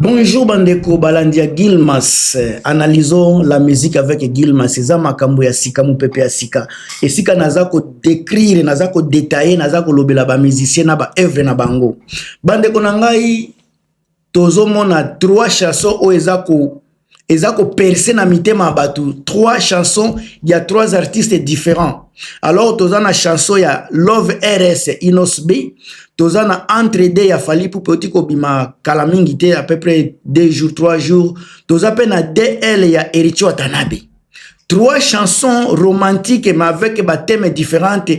Bonjour bandeko balandi ya Gilmas, analysons la musique avec Gilmas. Eza makambo ya sika, mupepe ya sika. Esika naza ko décrire, naza ko détailler, naza ko lobela ba musiciens na ba œuvre na bango. Bandeko na ngai, tozomona trois chansons oyo eza ko percer na mitema ya bato, trois chansons ya trois artistes différents. Alors toza na chanson ya Love RS Innoss'B, toza na Entre deux ya Fally Ipupa oti kobima kala mingi te, à peu près 2 jours, 3 jours. Toza mpe na DL ya Héritier Watanabe. Trois chansons romantiques, mais avec bathèmes différentes.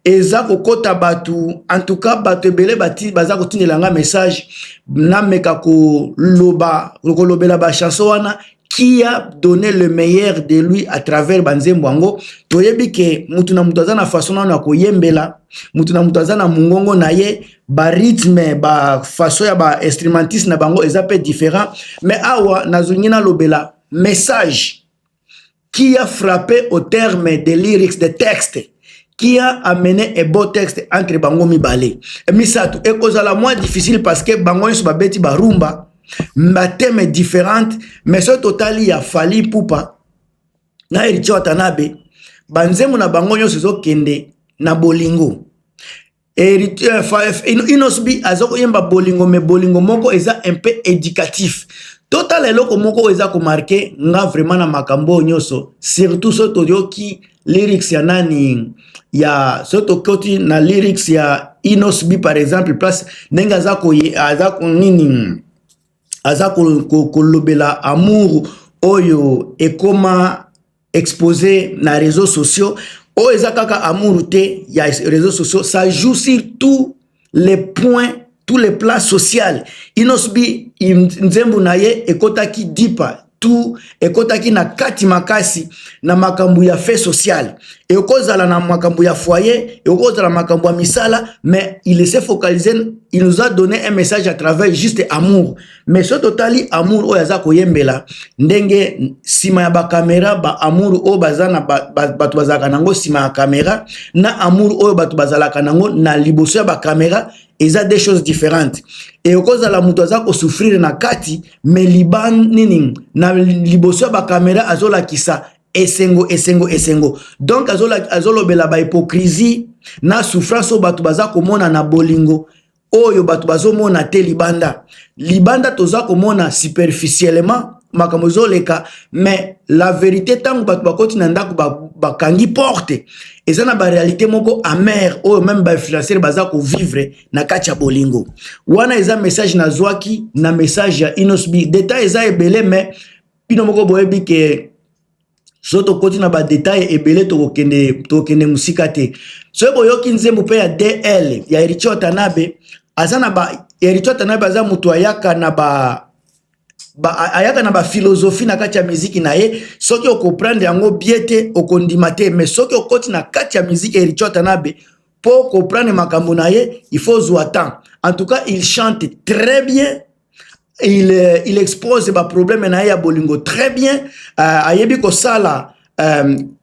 Eza kokota bato, en tout cas bato ebele baza kotindela nga message nameka koloba, kolobela bachanson wana, qui a donné le meilleur de lui à travers banzembo yango. Toyebi ke mutu na mutu aza na façon nano ya koyembela, mutu na mutu aza na mongongo na ye, barythme, bafaçon ya bainstrumentiste na bango eza mpe différent. Mais awa nazolingi nalobela message qui a frappé au terme de lyrics, de texte, qui a amené un beau texte entre bango mibale misato. Ekozala moins difficile parce que bango nyonso babeti barumba, bathème différente. Mais soki totali ya Fally Ipupa na Héritier Watanabe, banzembo na bango nyonso ezokende na bolingo. Innoss'B aza koyemba bolingo, mais bolingo moko eza un peu éducatif. Totala eloko moko oyo eza komarquer nga vraiment na makambo oyo nyonso, surtout soki toyoki lyrics ya nani, ya soki tokoti na lyrics ya Innoss'B par exemple, place ndenge aza aza nini, aza kolobela amour oyo ekoma exposé na réseaux sociaux. Oyo eza kaka amour te ya réseaux sociaux, ça joue sur tous les points, tous les plans social. Innoss'B, nzembo na ye ekɔtaki deeper, tout ekɔtaki na kati makasi na makambo ya fait social, ekozala na makambo ya foyer, ekozala makambo ya misala, mais il s'est focalisé, il nous a donné un message à travers juste amour. Mais so totali amour oyo aza koyembela, ndenge nsima ya bacaméra, baamour oyo baza na bato bazalaka nango nsima ya caméra na amour oyo bato bazalaka nango na liboso ya bacaméra, eza deux choses différentes. Ekozala moto aza kosouffrir na kati, mais liban nini, na liboso ya bacaméra azolakisa esengo, esengo, esengo. Donc azolobela bahypocrisie na souffrance oyo bato baza komona na bolingo oyo bato bazomona te libanda. Libanda toza komona superficiellement makambo ezoleka, mais la vérité, ntango bato bakoti na ndako, bakangi porte, eza na baréalité moko amère oyo même bainfluenceur baza kovivre na kati ya bolingo wana. Eza message nazwaki na message ya Innoss'B. Détail eza ebele, mais bino moko boyebi ke so tokoti na badétail ebele, tokokende mosika te. Soki boyoki nzembo mpe ya DL ya Héritier Watanabe, aza na ba Héritier Watanabe aza moto ayaka na baphilosophie na kati ya miziki na ye. Soki okomprendre yango bien te, okondima te. Mais soki okoti na kati ya miziki ya Héritier Watanabe mpo comprendre makambo na ye, il faut ozwa temps. En tout cas, il chante très bien, il expose baproblème na ye ya bolingo très bien. Ayebi kosala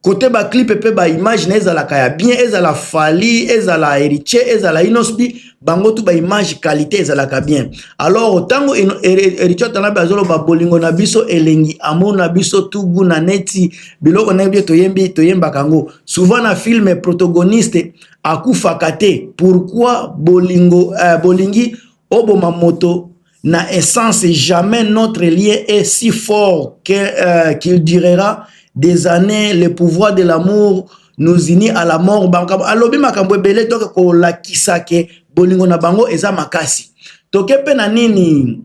côté baclip mpe baimage na ezalaka ya bien. Ezala Fally, ezala Héritier, ezala Innoss'B, bango tu baimage qualité ezalaka bien. Alors ntango Héritier Watanabe azoloba bolingo na biso elengi, amour na biso tugu na neti biloko na ye toyembi, toyembaka yango souvent na film, protagoniste akufaka te. Pourquoi bolingo bolingi oboma moto na essence? Jamais notre lien est si fort qu'il durera des années, le pouvoir de l'amour nous unit à la mort. Alobi makambo ebele, toke kolakisa ke bolingo na bango eza makasi. Toke mpe na nini,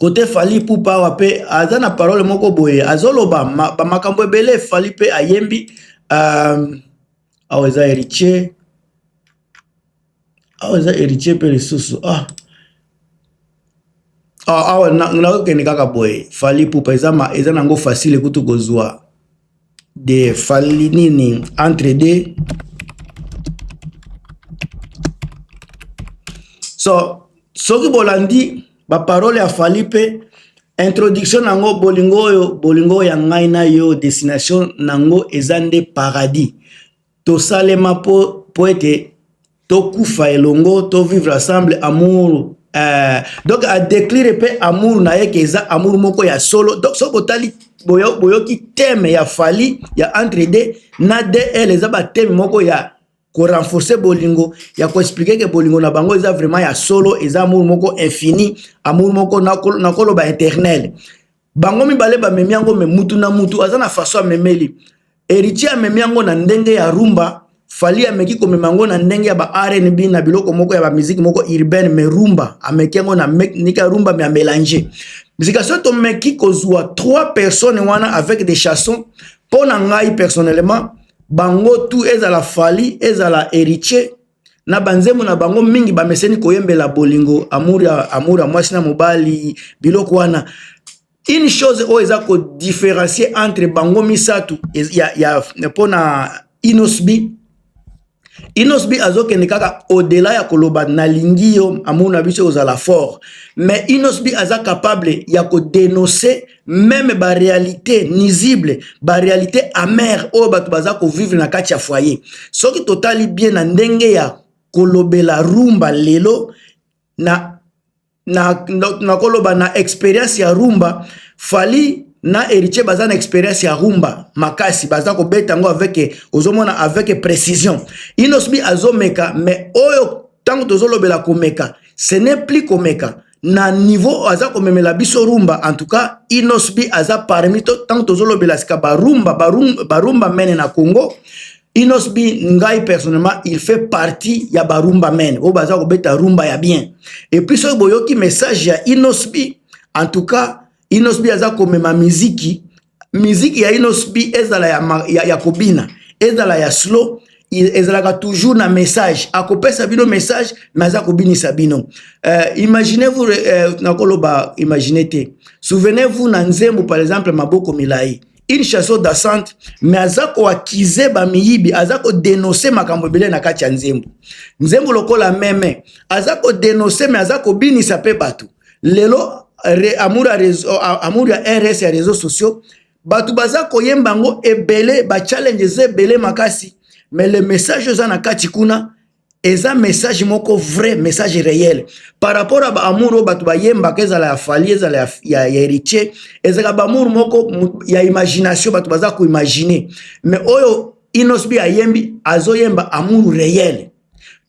côté Fally Ipupa, awa mpe aza na parole moko boye, azoloba bamakambo ebele. Fally mpe ayembi awa eza Héritier, awa eza Héritier mpe lisusu. Ah, awa nakokende kaka boye. Fally Ipupa eza nango facile kutu kozwa de Fally nini, Entre deux. So soki bolandi baparole ya Fally mpe introduction nango, bolingo oyo, bolingo ya ngai na yo, destination nango eza nde paradis. Tosalema po ete tokufa elongo, tovivre ensemble, amour. donc adécrire mpe amour na ye ke eza amour moko ya solo. Donc soki botali, boyoki thème ya Fally ya Entre deux na DL, eza bathème moko ya korenforcer bolingo, ya koexpliquer ke bolingo na bango eza vraiment ya solo, eza amour moko infini, amour moko nakoloba éternel. Bango mibale bamemi yango, mais mutu na mutu aza na façon amemeli. Héritier amemi yango na ndenge ya rumba, Fally ameki komema yango na ndenge ya ba R&B, na biloko moko ya bamusique moko urbaine, mais rumba ameki yango na nika rumba, mais amélanger. Bisika so tomeki kozwa trois personnes wana avec des chansons, mpo na ngai personnellement, bango tu, ezala Fally, ezala Héritier, na banzembo na bango mingi bameseni koyembela bolingo, amour ya, amour ya mwasi na mobali, biloko wana. Une chose oyo eza kodifférencier entre bango misato ya mpona Innoss'B, Innoss'B azokende kaka au-delà ya koloba nalingi yo, amour na biso kozala fort, mais Innoss'B aza capable ya kodénoncer même baréalité nuisible, baréalité amère oyo bato baza kovivre na kati ya foyer. Soki totali bien na ndenge ya kolobela rumba lelo, na koloba na expérience ya rumba, Fally na Héritier baza na expérience ya rumba makasi, baza kobeta yango avec, ozomona, avec précision. Innoss'B azomeka, mais oyo ntango tozolobela komeka, ce n'est plus komeka na niveau aza komemela biso rumba. En tout cas, Innoss'B aza parmi, ntango tozolobela sika barumba, barumba, barumba mene na Congo, Innoss'B, ngai personnellement, il fait partie ya barumba mene oyo baza kobeta rumba ya bien. Et puis soki boyoki message ya Innoss'B, en tout cas Innoss'B aza komema miziki. Miziki ya Innoss'B, ezala ya kobina, ezala ya slow, ezalaka toujours na message. Akopesa bino message, mais aza kobinisa bino. Imaginez-vous, nakoloba imaginez te, souvenez-vous na nzembo par exemple Maboko Milai, une chanson dansante, mais aza koaccuser bamiyibi, aza kodénoncer makambo ebele na kati ya nzembo. Nzembo lokola Meme, aza kodénoncer, mais aza kobinisa mpe bato. Lelo amour ya rs ya réseaux sociaux, bato baza koyemba yango ebele, bachallenge eza ebele makasi, mais le message eza na kati kuna eza message moko vrai, message réel par rapport à baamour oyo bato bayembaka, ezala ya Fally, ezala ya Héritier, ezalaka baamour moko ya imagination, bato baza koimaginer. Mais oyo Innoss'B ayembi, azoyemba amour réel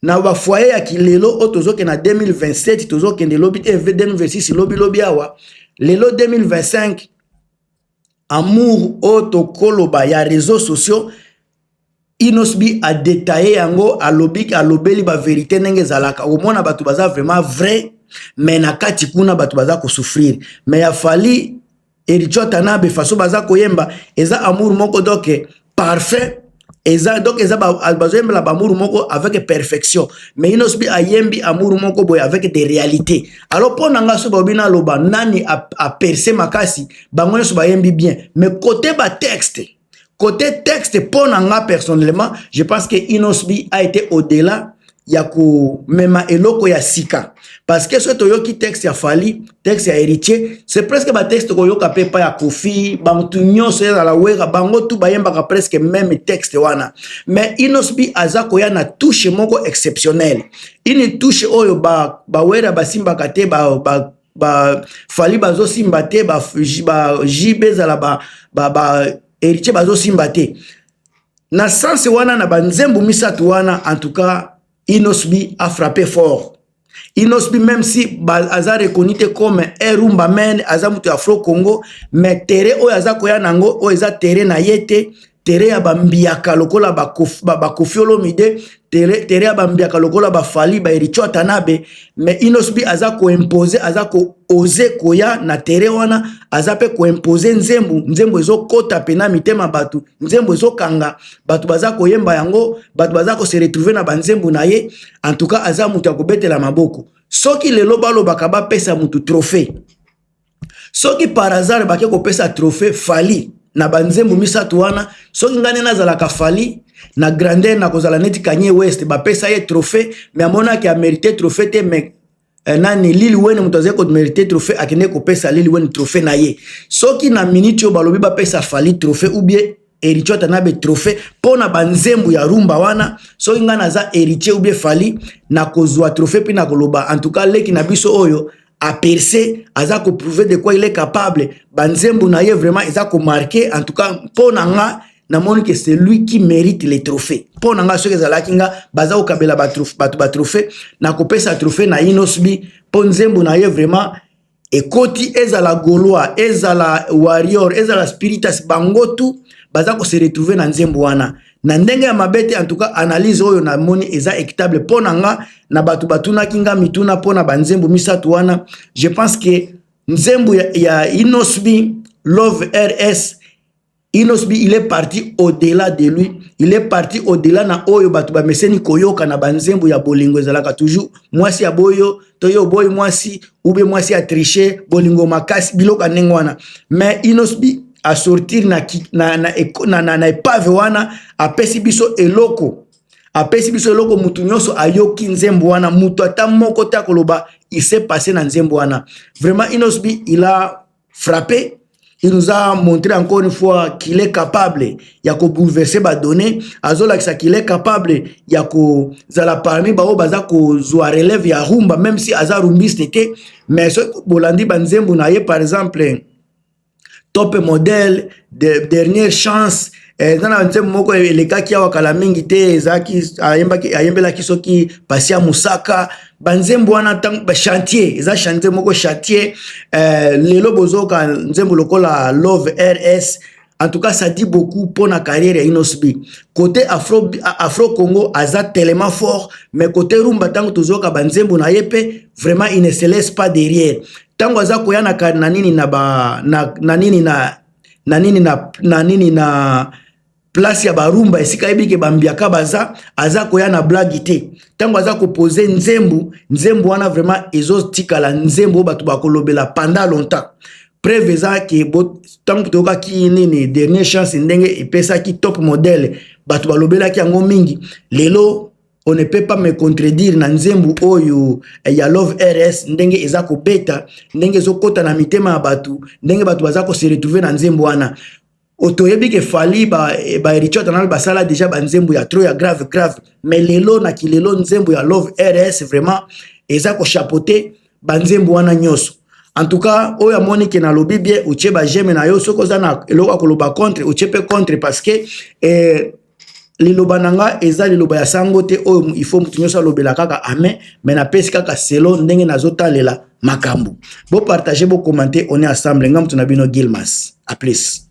na bafoyer ya kilelo oyo tozokende na 2027, tozokende lobi te 2026, lobilobi awa, lelo 2025. Amour oyo tokoloba ya réseaux sociaux, Innoss'B adétailler yango, alobi, alobeli bavérité ndenge ezalaka. Omona bato baza vraiment vrai, mais na kati kuna bato baza kosouffrir. Mais ya Fally, Héritier Watanabe, façon baza koyemba eza amour moko donc parfait, eza donc eza bazoyembela bamour moko avec perfection, mais Innoss'B ayembi amour moko boye avec des réalités. Alors mpo na nga, so balobi naloba nani apercer makasi, bango nyonso bayembi bien, mais côté batexte, côté texte, mpo na nga personnellement, je pense que Innoss'B a été au-delà ya komema eloko ya sika, parce que soki toyoki texte ya Fally, texte ya Héritier, c'est presque batexte koyoka mpe epai ya Koffi, bantu nyonso, ezala Wera, bango tu bayembaka presque même texte wana. Mais Innoss'B aza koya na touche moko exceptionnelle, une touche oyo bawera ba basimbaka te, ba Fally bazosimba te, ba JB, ezala ba Héritier bazosimba te na sens wana. Na banzembo misato wana, en tout cas Innoss'B a frappé fort. Innoss'B, même si ba, aza reconnu te comme un rumba man, aza moto ya Afro Congo, mais terrain oyo aza koya nango oyo eza terrain na ye te, terrain ya bambiaka lokola baKoffi ba, ba Olomide, terrain ya bambiaka lokola baFally, baHéritier Watanabe, mais Innoss'B aza koimposer, aza kooser koya na terrain wana, aza mpe koimposer nzembo. Nzembo ezokɔta pena mitema bato, nzembo ezokanga bato, baza koyemba yango, bato baza kose retrouver na banzembo na ye. En tout cas, aza moto ya kobetela maboko. Soki lelo balobaka bapesa motu trophée, soki par hasard bake kopesa trophée Fally na banzembo misato wana, soki ngai nde nazalaka Fally na grandeur, na kozala neti Kanye West, bapesa ye trophée, mais amonaki amériter trophée te, mais nani, Lil Wayne moto azali komériter trophée, akende kopesa Lil Wayne trophée na ye. Soki na minute oyo balobi bapesa Fally trophée ou bien Héritier Watanabe trophée mpo na banzembo ya rumba wana. Soki ngai naza Héritier ou bien Fally, nakozwa trophée mpe nakoloba: en tout cas, leki na biso oyo apercé, aza koprouver de quoi il est capable. Banzembo na ye vraiment eza komarquer. En tout cas, mpo na nga, namoni que c'est lui qui mérite les trophées. Mpo na nga, soki ezalaki nga baza kokabela bato batrophée, nakopesa trophée na Innoss'B, mpo nzembo na ye vraiment ekoti. Ezala Gaulois, ezala Warrior, ezala Spiritas, bango tu baza kose retrouver na nzembo wana na ndenge ya mabe te. En tout cas, analyse oyo namoni eza équitable mpo na nga. Na bato batunaki nga mituna mpo na banzembo misato wana, je pense que nzembo ya Innoss'B, Love RS, Innoss'B, il est parti au-delà de lui, il est parti au-delà na oyo bato bameseni koyoka na banzembo ya bolingo. Ezalaka toujours mwasi ya boyo to yo oboyi mwasi, ube mwasi ya triche, bolingo makasi, biloko ya ndenge wana. Mais Innoss'B asortir na épave wana, apesi biso eloko, apesi biso eloko. Mutu nyonso ayoki nzembo wana, mutu ata moko te akoloba il s'est passé na nzembo wana. Vraiment, Innoss'B, il a frappé, il nous a montré encore une fois qu'il est capable ya kobouleverser badonnées. Azolakisa qu'il est capable ya kozala parmi baoyo baza kozwa relève ya rumba, même si aza rumbiste te. Mais soki bolandi banzembo na ye, par exemple Top Modèle, de, Dernière Chance, eza na nzembo moko elekaki awa kala mingi te, ezalaki ayembelaki soki pasi ya mosaka. Banzembo wana, ntango Chantier, eza chantier moko, Chantier. Lelo bozoka nzembo lokola Love RS. En tout cas, ça dit beaucoup pour la carrière ya Innoss'B. Côté afro, afro Congo, aza tellement fort, mais côté rumba, ntango tozoka banzembo na ye mpe, vraiment, il ne se laisse pas derrière. Ntango aza koya na nini, na ba na nini, na nini, na nini, na place ya barumba, esika yebi ke bambiaka baza, aza koya na blague te. Ntango aza koposer nzembo, nzembo wana vraiment ezotikala nzembo oyo bato bakolobela pendant longtemps. Preuve eza ke ntango toyokaki nini, Dernière Chance, ndenge epesaki Top Modèle, bato balobelaki yango mingi. Lelo, on ne peut pas me contredire na nzembo oyo ya Love RS, ndenge eza kobeta, ndenge ezokɔta na mitema ya bato, ndenge bato baza kose retrouver na nzembo wana. Toyebi ke Fally, baHéritier Watanabe basala déjà banzembo ya trop ya grave grave, mais lelo na kilelo, nzembo ya Love RS vraiment eza kochapeauter banzembo wana nyonso. En tout cas, oyo amoni ke nalobi bien, otie baj'aime na yo. Soki oza na eloko ya koloba contre, otie mpe contre, parce que liloba na nga eza liloba ya sango te oyo il faut motu nyonso alobela kaka amen, mais napesi kaka selo ndenge nazotalela makambo. Bopartager, bocommenter, on est ensemble. Nga motu na bino Gilmas, à plus.